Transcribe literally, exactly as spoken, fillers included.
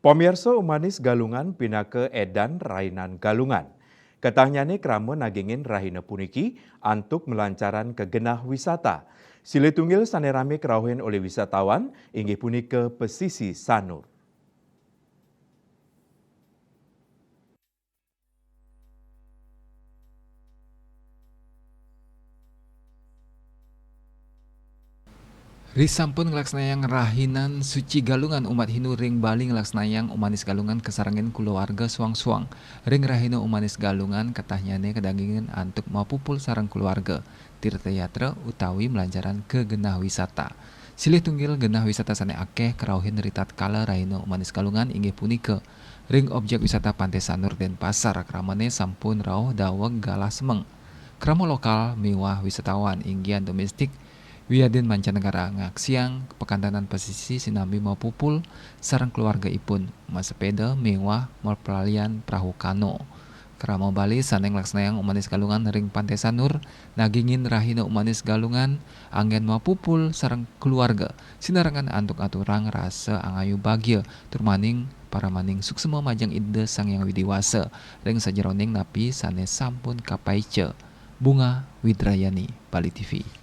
Pamiarsa, umanis Galungan pinaka edan rahinan Galungan. Katahnyane krama nagingin rahina puniki antuk malancaran ka genah wisata. Silih tunggil sane rame karauhin olih wisatawan inggih punika Pesisi Sanur. Risampun nglaksanayang rahinan suci Galungan, umat Hindu ring Bali nglaksanayang Umanis Galungan kasarengin kulawarga suang-suang. Ring rahina Umanis Galungan, katahnyane kadagingin antuk mapupul sareng kulawarga, tirta yatra utawi malancaran ka genah wisata. Silih tunggil genah wisata sane akeh karauhin ritatkala rahina Umanis Galungan inggih punika ring objek wisata Pante Sanur Denpasar. Kramane sampun rauh daweg galah semeng. Krama lokal miwah wisatawan, inggihan domestik wiadin mancanegara, ngaksiang kapakantenan pasisi sinambi mapupul sareng kulawargaipun, masepeda miwah maplalian prahu kano. Krama Bali sane nglaksanayang Umanis Galungan ring Pante Sanur nagingin rahina Umanis Galungan anggen mapupul sareng kulawarga, sinarengan antuk aturang rasa angayu bagia, tur maning paramaning suksma majeng Ida Sang Hyang Widi Wasa ring sajeroning napi sane sampun kapaica. Bunga Widrayani, Bali T V.